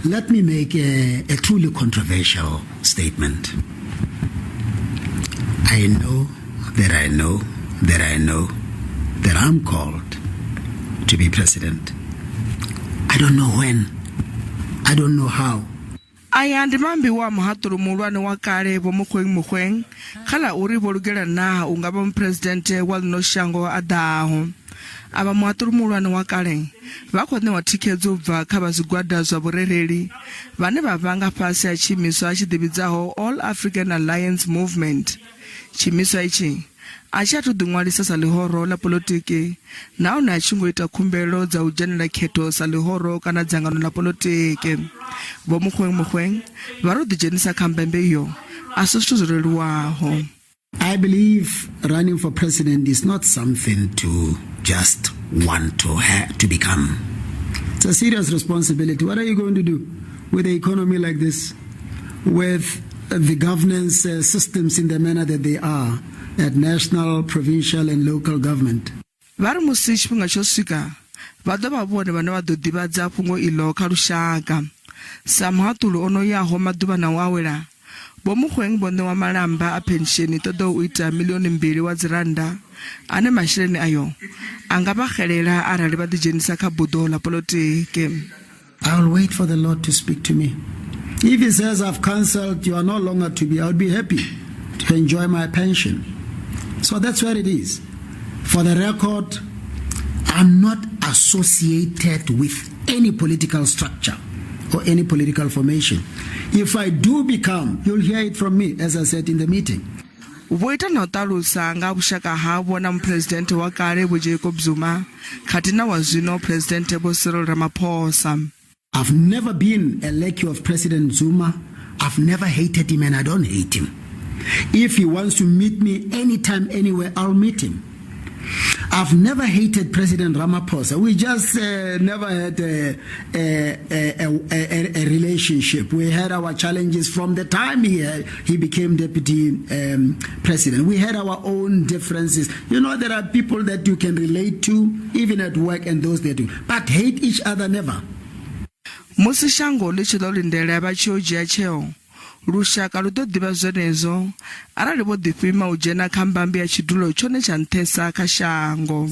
Let me make a truly controversial statement. I know that I know that I know that I'm called to be president. I don't know when. I don't know how. Aya ndi maambiwa a muhaṱuli muhulwane wa kale Vho Mogoeng Mogoeng kha ḽa uri vho lugela naa u nga vha muphuresidennde wa ḽino shango a ḓaho. Avha muhaṱuli muhulwane wa kale vha khou ṋewa thikhedzo u bva kha vha zwigwada zwa vhurereli vhane vha vha nga fhasi ha tshiimiswa tshi ḓivhidzaho All African Alliance Movement. Tshiimiswa itshi a tshi athu ḓiṅwalisa sa ḽihoro ḽa poḽotiki nahone a tshi ngo ita khumbelo dza u dzhenela khetho sa ḽihoro kana dzangano ḽa poḽotiki. Vho Mogoeng Mogoeng vha ri u ḓidzhenisa kha mbembe iyo a si zwithu zwo leluwaho. I believe running for president is not something to just want to to become. It's a serious responsibility. What are you going to do with the economy like this, with the governance systems in the manner that they are at national, provincial and local government? Vha ri musi tshifhinga tsho swika, vha ḓo vha vhone vhane vha ḓo ḓivhadza fhungo iḽo kha lushaka. Sa muhaṱuli o no yaho maḓuvha na u awela, Vho Mogoeng vho ṋewa malamba a phensheni i ṱoḓaho u ita miḽioni mbili wa dzirannda, ane masheleni ayo a nga vha xelela arali vha ḓidzhenisa kha buḓo ḽa poḽotiki. I will wait for the Lord to speak to me. If he says I've cancelled, you are no longer to be, I would be happy to enjoy my pension. So that's where it is. For the record, I'm not associated with any political structure or any political formation. If I do become, you'll hear it from me, as I said in the meeting. Vho ita na u ṱalusa nga vhushaka havho na muphuresidennde wa kale Vho Jacob Zuma khathihi na wa zwino Phuresidennde Vho Cyril Ramaphosa. I've never been a lackey of President Zuma. I've never hated him and I don't hate him. If he wants to meet me anytime, anywhere, I'll meet him. I've never hated President Ramaphosa. We just never had a relationship. We had our challenges from the time he became deputy president. We had our own differences. There are people that you can relate to, even at work, and those that do. But hate each other, never. Musi shango ḽi tshi ḓo lindela vha tshi yo dzhia tsheo, lushaka lu ḓo ḓivha zwenezwo arali vho ḓifhima u dzhena kha mbambe ya tshidulo tshone tsha nṱhesa kha shango.